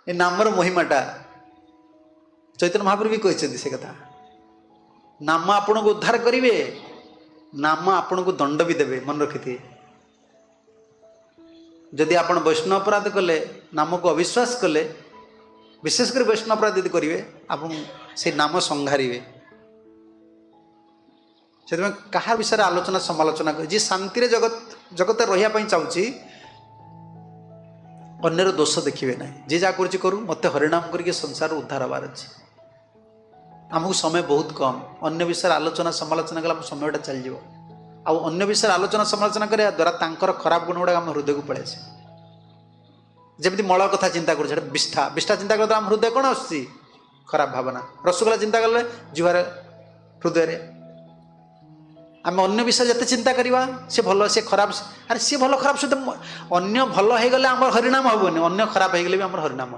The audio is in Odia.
ଏ ନାମର ମହିମାଟା ଚୈତନ୍ୟ ମହାପ୍ରଭୁ ବି କହିଛନ୍ତି ସେ କଥା। ନାମ ଆପଣଙ୍କୁ ଉଦ୍ଧାର କରିବେ, ନାମ ଆପଣଙ୍କୁ ଦଣ୍ଡ ବି ଦେବେ, ମନେ ରଖିଥିବେ। ଯଦି ଆପଣ ବୈଷ୍ଣବ ଅପରାଧ କଲେ, ନାମକୁ ଅବିଶ୍ୱାସ କଲେ, ବିଶେଷ କରି ବୈଷ୍ଣବ ଅପରାଧ ଯଦି କରିବେ, ଆପଣ ସେଇ ନାମ ସଂହାରିବେ। ସେଥିପାଇଁ କାହା ବିଷୟରେ ଆଲୋଚନା ସମାଲୋଚନା କରି, ଯିଏ ଶାନ୍ତିରେ ଜଗତରେ ରହିବା ପାଇଁ ଚାହୁଁଛି, ଅନ୍ୟର ଦୋଷ ଦେଖିବେ ନାହିଁ। ଯିଏ ଯାହା କରୁଛି କରୁ, ମୋତେ ହରିନାମ କରିକି ସଂସାରରୁ ଉଦ୍ଧାର ହେବାର ଅଛି। ଆମକୁ ସମୟ ବହୁତ କମ୍। ଅନ୍ୟ ବିଷୟରେ ଆଲୋଚନା ସମାଲୋଚନା କଲେ ଆମ ସମୟଟା ଚାଲିଯିବ। ଆଉ ଅନ୍ୟ ବିଷୟରେ ଆଲୋଚନା ସମାଲୋଚନା କରିବା ଦ୍ୱାରା ତାଙ୍କର ଖରାପ ଗୁଣ ଗୁଡ଼ାକ ଆମ ହୃଦୟକୁ ପଳେଇ ଆସିବ। ଯେମିତି ମଳ କଥା ଚିନ୍ତା କରୁଛି, ସେଟା ବିଷ୍ଠା। ବିଷ୍ଠା ଚିନ୍ତା କଲେ ଆମ ହୃଦୟ କ'ଣ ଆସୁଛି? ଖରାପ ଭାବନା। ରସଗୋଲା ଚିନ୍ତା କଲେ ଜିହ୍ୱାରେ, ହୃଦୟରେ। ଆମେ ଅନ୍ୟ ବିଷୟ ଯେତେ ଚିନ୍ତା କରିବା, ସେ ଭଲ, ସେ ଖରାପ, ଆରେ ସିଏ ଭଲ ଖରାପ ସହିତ, ଅନ୍ୟ ଭଲ ହେଇଗଲେ ଆମର ହରିନାମ ହେବନି, ଅନ୍ୟ ଖରାପ ହେଇଗଲେ ବି ଆମର ହରିନାମ ହେବ।